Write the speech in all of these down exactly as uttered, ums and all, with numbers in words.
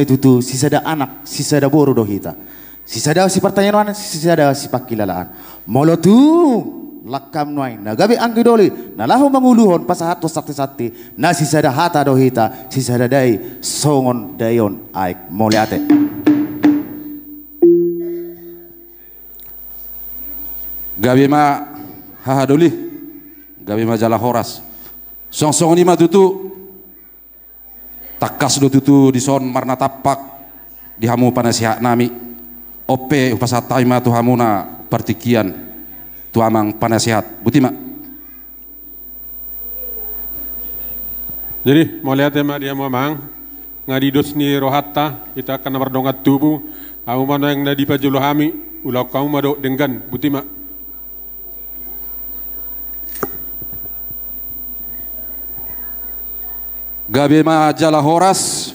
tutu sisada anak, sisada boru do hita. Sisada sipartangiangan, sisada sipangkilalaan. Molo tung langkam nuaeng na gabe anggi doli, na laho manguluhon pasahathon santisanti, na sisada hata do hita, sisada dai songon daion aek. Mauliate. Gabe ma haha doli, gabe ma jala horas. Songon songon i ma tutu. Tangkas do tutu dison marnatampak di hamu panasehat nami. On pe hupasahat hami ma tu hamuna partingkian tu amang panasehat. Boti ma. Jadi, mauliate ma di hamu amang, nga di dos ni rohanta, hita angka na mardongan tubu, hamu ma nuaeng na dipajolo hami, ulahon hamu ma dohot denggan, boti ma. Gabe ma jala horas,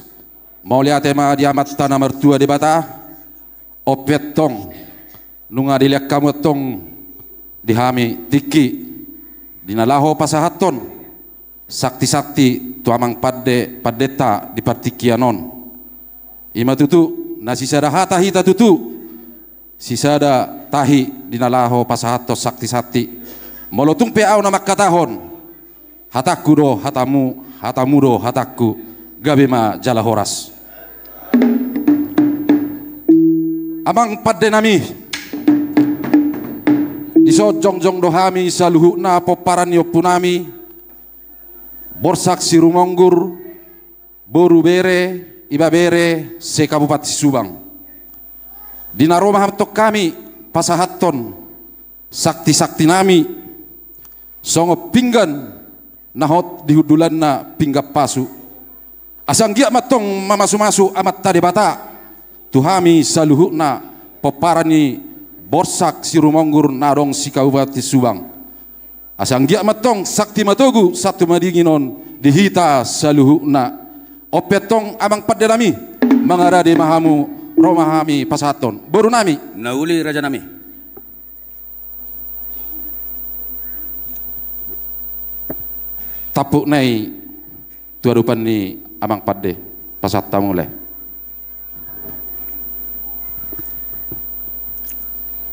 mauliate ma di Amanta na martua Debata, on pe antong, nunga dilean hamu antong di hami tingki, di na laho pasahathon, santisanti tu amang pande, pandeta di partingkian on. I ma tutu, na sisada hata hita tutu, sisada tahi di na laho pasahathon santisanti. Molo tung pe ahu na mangkatahon, hatangku do hatamu, hatamu do hatangku, gabe ma jala horas. Amang pande nami, dison jongjong do hami saluhutna pomparan ni ompu nami, Borsak Sirumonggur, boru bere, ibebere, se-Kabupaten Subang. Di na ro ma antong hami pasahathon santisanti nami, songon pinggan na hot di hundulanna pinggan pasu. Asa anggiat ma antong mamasumasu Amanta Debata tu hami saluhutna pomparan ni Borsak Sirumonggur na adong se-Kabupaten Subang. Asa anggiat ma antong santi matogu, santi madingin on di hita saluhutna. On pe antong amang pande nami, mangarade ma hamu, ro ma hami pasahathon. Boru nami. Na uli raja nami. Tampuk nai tu adopan ni amang pande, pasahat hamu lae.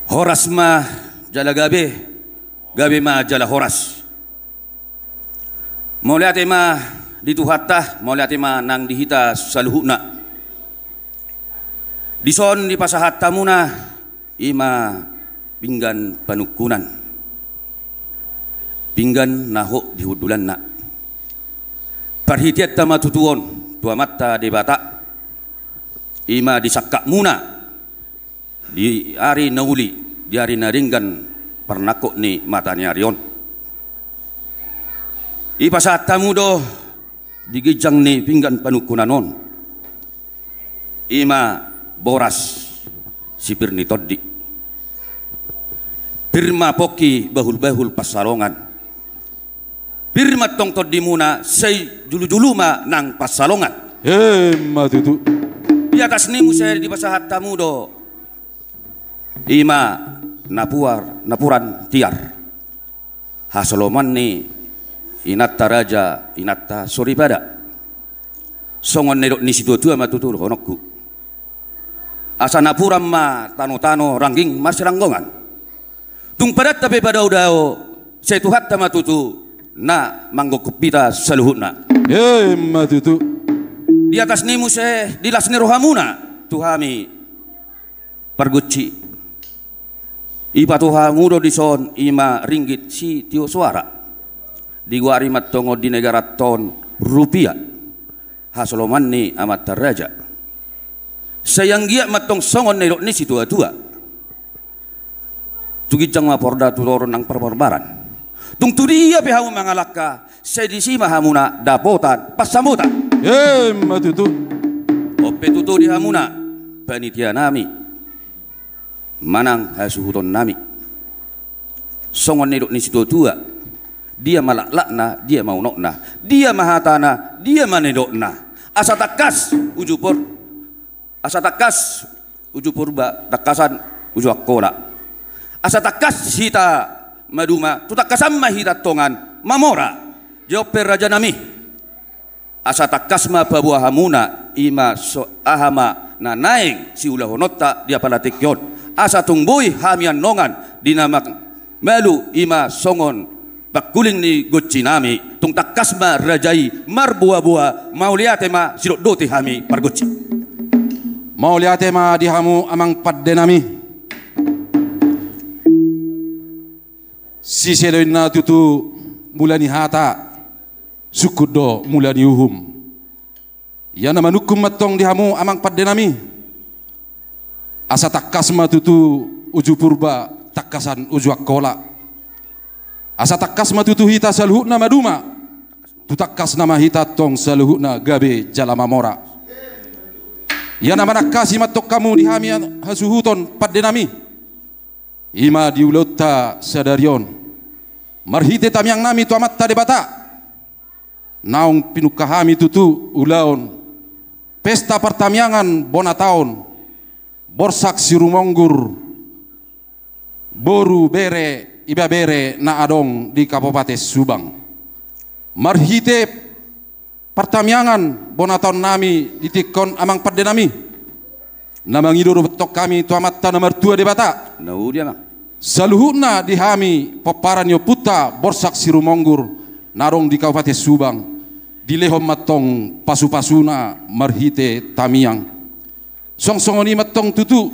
Horas ma jala gabe, gabe ma jala horas. Mauliate ma di Tuhanta, mauliate ma nang di hita saluhutna. Dison dipasahat hamuna, i ma pinggan panungkunan. Pinggan na hot di hundulanna. Parhiteanta ma tutu on tu Amanta Debata, i ma disangkapmuna di ari na uli, di ari na denggan parnangkok ni mata ni ari on. Dipasahat hamu do di ginjang ni pinggan panungkunan on, i ma boras si pir ni tondi. Pir ma pongki bahulbahul pansalongan. Pir ma antong tondimuna, sai jolojolo ma nang pansalongan. Emma tutu. Di atas ni i muse dipasahat hamu do, i ma napuar, napuran tiar. Hasoloman ni inanta raja, inanta soripada. Songon nidok ni situatua ma tutu dohononku. Asa napuran ma tanotano, rangging ma siranggongan. Tung padanta pe padaodao, sai Tuhanta ma tutu na manggongkop hita saluhutna. Emma tutu. Di atas ni i muse, di las ni rohamuna tu hami pargonsi, dipatupa hamu do dison, i ma ringgit sitio soara. Digoari ma antong on di negaranta on rupia. Hasoloman ni amanta raja. Sai anggiat ma antong songon nidok ni situatua. Tu ginjang ma porda, tu toru nang parmorbaran. Tung tu dia pe hamu mangalangka, sai disi ma hamuna dapotan pansamotan. Emma tutu. On pe tutu di hamuna panitia nami manang hasuhuton nami. Songon nidok ni situatua, dia ma laklakna, dia ma unokna, dia ma hatana, dia ma nidokna. Asa tangkas uju Pur-, asa tangkas uju Purba, tangkasan uju Angkola. Asa tangkas hita maduma, tu tangkasan ma hita tongan mamora. Jawab pe raja nami. Asa tangkas ma paboa hamuna I ma so-, aha ma na naeng siulahononta di apala tingki on, asa tung boi hami annongan di na mang-, malu i ma songon pangkuling ni gonsi nami, tung tangkas ma raja i marboa-boa, mauliate ma sidok dohot hami pargonsi. Mauliate ma di hamu amang pande nami. Sise do inna tutu mula ni hata, sungkun do mula ni uhum. Ia na manungkun mantong di hamu amang pande nami. Asa tangkas ma tutu uju Purba, tangkasan uju Angkola. Asa tangkas ma tutu hita saluhutna maduma. Tu tangkas nama hita tong saluhutna gabe jala mamora. Ia na manangkasi mantong hamu di hami hasuhuton pande nami. I ma di ulaonta sadari on. Marhite tamiang nami tu Amanta Debata. Naung pinungka hami tutu ulaon pesta partamiangan bona taon, Borsak Sirumonggur, boru bere, ibebere na adong di Kabupaten Subang. Marhite partamiangan bona taon nami di tingki on amang pande nami. Na mangido do tong hami tu Amanta na martua Debata. Na uli amang. Saluhutna di hami pomparan ni ompunta Borsak Sirumonggur na adong di Kabupaten Subang. Dilehon mantong pasu-pasuna marhite tamiang. Songon-songon i mantong tutu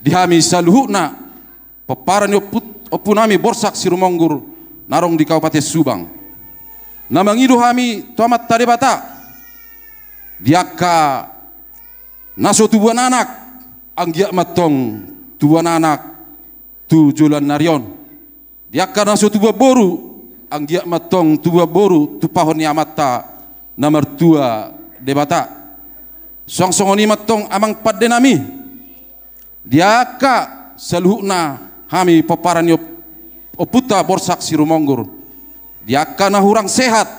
di hami saluhutna pomparan ni omput-, ompu nami Borsak Sirumonggur na adong di Kabupaten Subang. Na mangido hami tu Amanta Debata. Di angka na so tubuan anak, anggiat mantong tubuan anak tu joloan ni ari on. Di angka na so tubuan boru, anggiat mantong tubuan boru tumpahon ni Amanta na martua Debata. Songon-songon i mantong amang pande nami. Di angka saluhutna hami pomparan ni op-, ompunta Borsak Sirumonggur. Di angka na hurang sehat,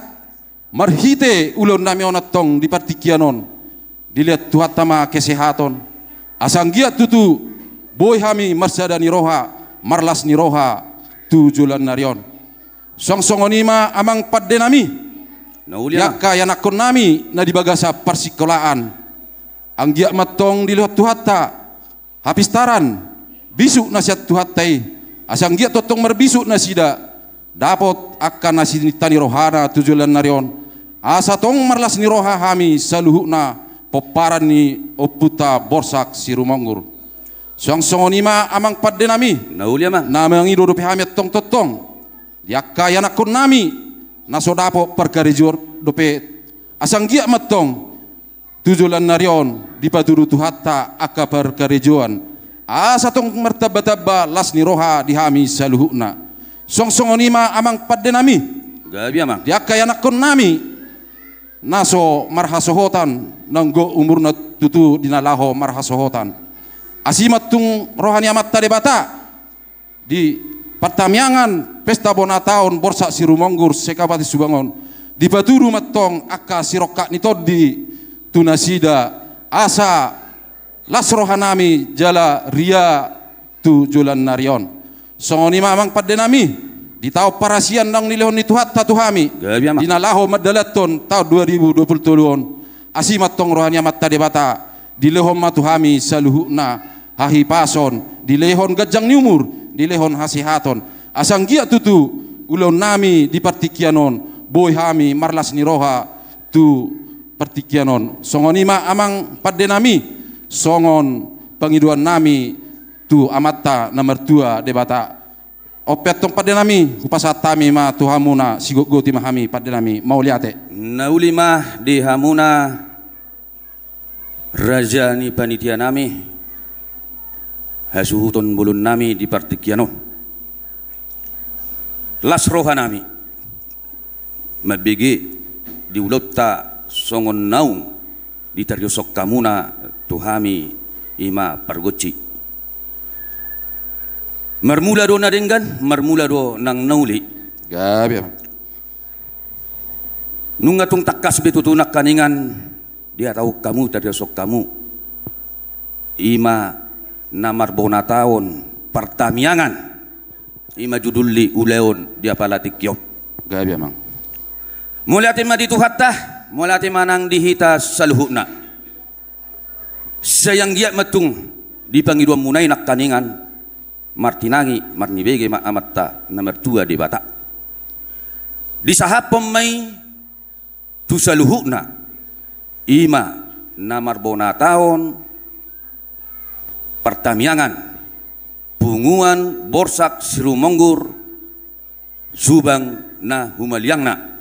marhite ulaon nami on antong di partingkian on. Dilehon Tuhanta ma kesehaton. Asa anggiat tutu boi hami marsada ni roha, marlas ni roha, tu joloan ni ari on. Songon-songon i ma amang pande nami. Na uli amang. Di angka ianakhon nami na di bagasan parsikolaan. Anggiat mantong dilehon Tuhanta hapistaran, bisuk na sian Tuhanta i, asa anggiat tongtong marbisuk nasida, dapot angka na sininta ni rohana tu joloan ni ari on, asa tong marlas ni roha hami saluhutna pomparan ni ompunta Borsak Sirumonggur. Songon-songon i ma amang pande nami. Na uli amang. Na mangido dope hami antong tongtong di angka ianakhon nami na so dapot parkarejoan dope, asa anggiat mantong tu joloan ni ari on dipatudu Tuhanta angka parkarejoan, asa tong martamba-tamba las ni roha di hami saluhutna. Songon-songon i ma amang pande nami. Gabe amang. Di angka ianakhon nami na so marhasohotan, nanggo umurna tutu di na laho marhasohotan. Asi ma tung roha ni Amanta Debata. Di partamiangan pesta bona taon Borsak Sirumonggur se-Kabupaten Subang on, dipatudu mantong angka sirongkap ni tondi tu nasida, asa las roha nami jala ria tu joloan ni ari on. Songon i ma amang pande nami, di taon parasian naung nilehon ni Tuhanta tu hami. Gabe amang. Di na laho mandalanhon taon dua ribu dua puluh tolu on. Asi mantong roha ni Amanta Debata, dilehon ma tu hami saluhutna hahipason, dilehon ganjang ni umur, dilehon hasehaton. Asa anggiat tutu ulaon nami di partingkian on, boi hami marlas ni roha tu partingkian on. Songon i ma amang pande nami, songon pangidoan nami tu Amanta na martua Debata. On pe antong pande nami, hupasahat hami ma tu hamuna, sigotgoti ma hami pande nami, mauliate. Na uli ma di hamuna raja ni panitia nami, hasuhuton bolon nami di partingkian on. Las roha nami mambege di ulaonta songon naung ditarioshon hamuna tu hami, i ma pargonsi. Marmula do na denggan, marmula do nang na uli. Gabe. Nunga tung tangkas be tutu nangkaningan dihatahon hamu, tarioshon hamu, i ma na marbona taon partamiangan. I ma judul ni ulaon di apala tingki on. Gabe amang. Mauliate ma di Tuhanta, mauliate ma nang di hita saluhutna. Sai anggiat ma tung di pangidoanmuna i nangkaningan, martinangi marnibege ma Amanta na martua Debata. Disahaphon ma i tu saluhutna, i ma na marbonataon partamiangan, punguan Borsak Sirumonggur, Subang na humaliangna.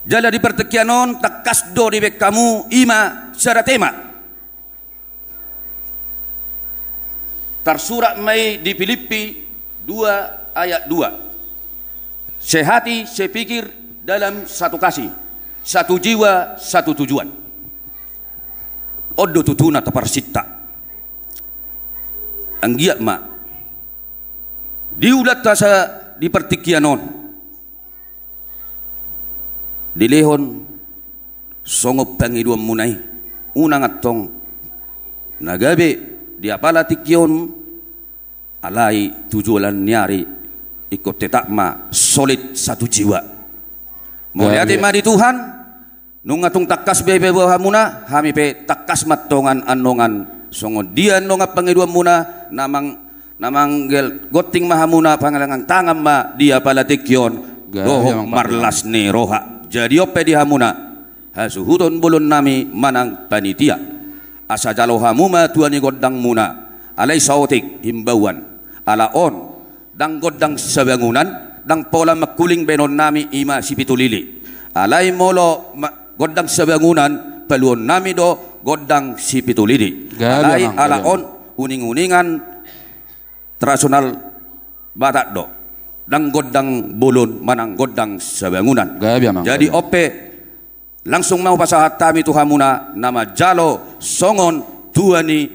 Jala di partingkian on tangkas do dibaen hamu i ma sada tema. Tarsurat ma i di Pilippi dua ayat dua. Sehati sepikir dalam satu kasih, satu jiwa, satu tujuan. On do tutu na taparsinta. Anggiat ma di ulaonta sa di partingkian on dilehon songon pangidoanmuna i. Unang antong na gabe di apala tingki on, alai tu joloan ni ari ingkon tetap ma solid satu jiwa. Mauliate ma di Tuhan. Nunga tung tangkas be ipaboa hamuna, hami pe tangkas ma antong annon songon dia annon pangidoanmuna, na mang-, na manggelgonting ma hamuna, pangalangan tangan ma di apala tingki on dohot marlas ni roha. Jadi on pe di hamuna hasuhuton bolonnami manang panitia, asa jalo hamu ma tua ni gondangmuna. Alai saotik himbauan, ala on ndang gondang sabangunan, ndang pola mangkuling baenonnami i ma sipitulili. Alai molo ma-, gondang sabangunan, paluannami do gondang sipitulili. Alai ala on uninguningan tradisional Batak do, ndang gondang bolon manang gondang sabangunan. Jadi on pe langsung ma hupasahat hami tu hamuna na manjalo songon tua ni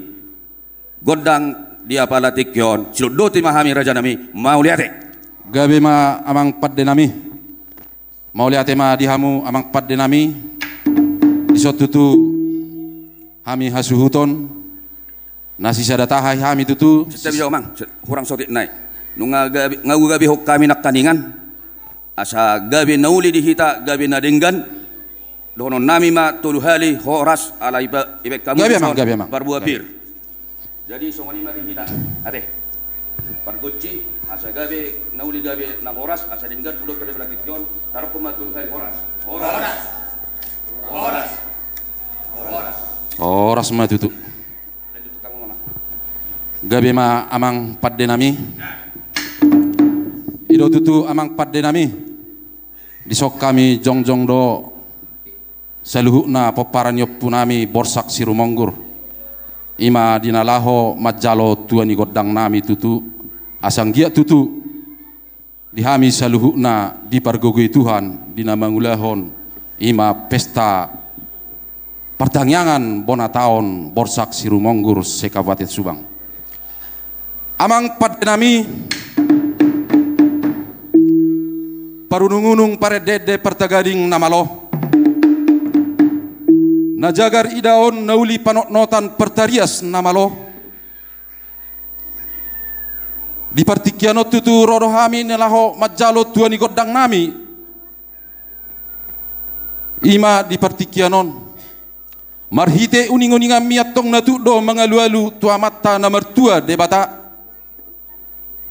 gondang di apala tingki on. Sidondoti ma hami rajanami, mauliate. Gabe ma amang pandenami. Mauliate ma di hamu amang pandenami. Dison tutu hami hasuhuton na sisada tahi hami tutu. Setabi jauh mang, hurang sotik nai. Nunga gabe, nunga gabe hok hami nangkaningan. Asa gabe na uli di hita, gabe na denggan. Dohononnami ma tolu hali horas, ala iba-, ibaen hamu dison parbua pir. Jadi songon i ma di hita. Ate. Pargonsi, asa gabe na uli gabe na horas, asa denggan tu ulaonta di apala tingki on, taruhon ma tolu hali horas. Horas. Horas. Horas. Horas ma tutu. Gabe ma amang pandenami. I do tutu amang pandenami. Dison hami jongjong do saluhutna pomparan ni ompunami Borsak Sirumonggur. I ma di na laho manjalo tua ni gondangnami tutu. Asa anggiat tutu di hami saluhutna dipargogoi Tuhan di na mangulahon i ma pesta partangiangan bona taon Borsak Sirumonggur se-Kabupaten Subang. Amang pandenami, parunungunung, parendeende, partagading na malo, na jagar idaon, na uli panotnotan, partarias na malo. Di partingkian on tutu ro do hami na laho manjalo tua ni gondangnami. I ma di partingkian on. Marhite uninguninganmi antong na tuk do mangalualu tu Amanta na martua Debata.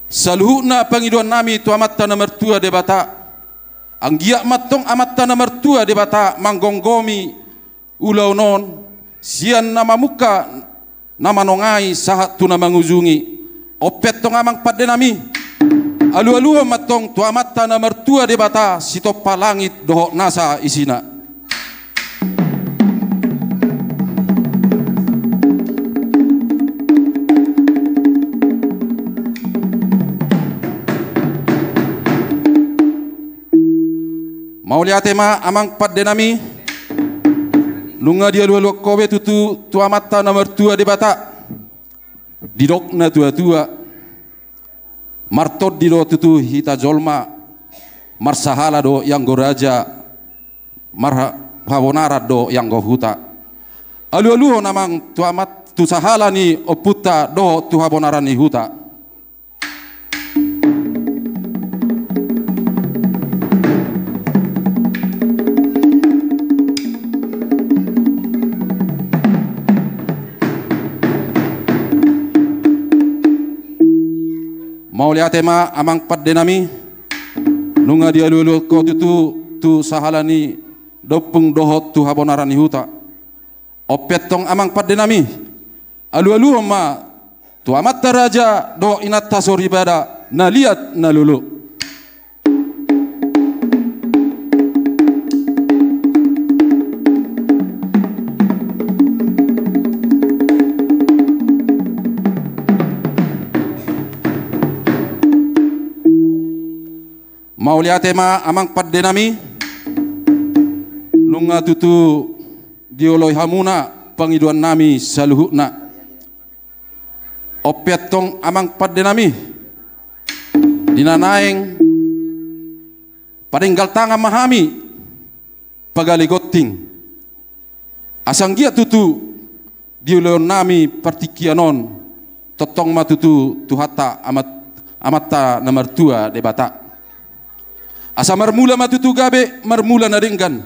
Saluhutna pangidoannami tu Amanta na martua Debata. Anggiat ma antong Amanta na martua Debata manggomgomi ulaon on, sian na mamungka, na manongai sahat tu na mangujungi. On pe antong amang pandenami, alualuhon ma antong tu Amanta na martua Debata sitompa langit dohot nasa isina. Mauliate ma amang pandenami. Nunga dialualuhon ho be tutu tu Amanta na martua Debata. Didok na tuatua, martondi do tutu hita jolma, marsahala do ianggo raja, marha-, habonaran do ianggo huta. Alualuhon amang tu Amat-, tu sahala ni ompunta dohot tu habonaran ni huta. Mauliate ma amang pandenami, nunga dialualuhon ho tutu tu sahala ni dompung dohot tu habonaran ni huta. On pe antong amang pandenami, alualuhon ma tu amanta raja dohot inanta soripada na liat na lolo. Mauliate ma amang pandenami, nunga tutu dioloi hamuna pangidoannami saluhutna. On pe antong amang pandenami, di na naeng padenggal tangan ma hami pagale gonting. Asa anggiat tutu dioloionnami partingkian on, tongtong ma tutu Tuhanta amat, amanta na martua Debata. Asa marmula ma tutu gabe marmula na denggan.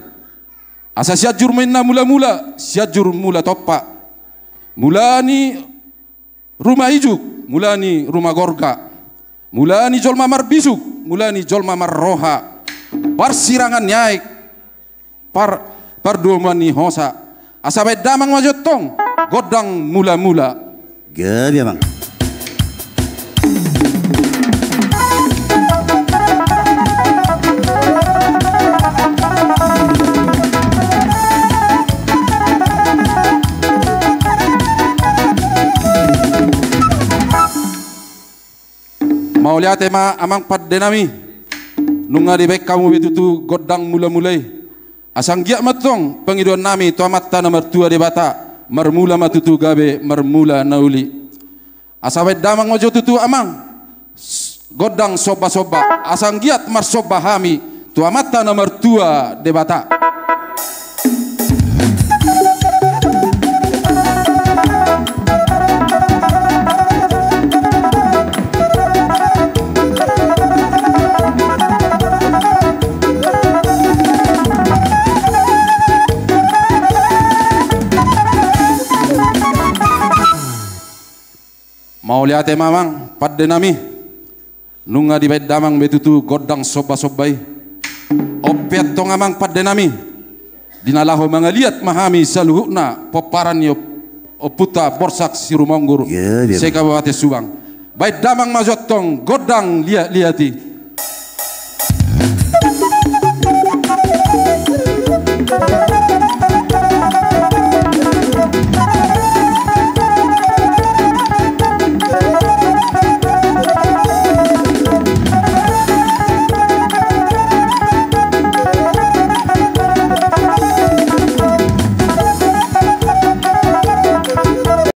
Asa Sianjur ma inna mulamula, Sianjur mula tompa. Mula ni ruma ijuk, mula ni ruma gorga, mula ni jolma marbisuk, mula ni jolma marroha, parsirangan ni aek, par, pardomuan ni hosa. Asa baen damang ma jo antong gondang mulamula. Gabe amang. Mauliate ma amang pandenami, nunga dibaen hamu be tutu gondang mulamula i. Asa anggiat ma antong pangidoannami tu amanta na martua Debata, marmula ma tutu gabe marmula na uli. Asa baen damang ma jo tutu amang gondang sombasomba, asa anggiat marsomba hami tu amanta na martua Debata. Mauliate ma amang pandenami, nunga dibaen damang be tutu gondang sombasomba i. On pe antong amang pandenami, di na laho mangaliat ma hami saluhutna pomparan ni op-, ompunta Borsak Sirumonggur, gabe amang, se-Kabupaten Subang. Baen damang ma jo antong gondang liatliat i.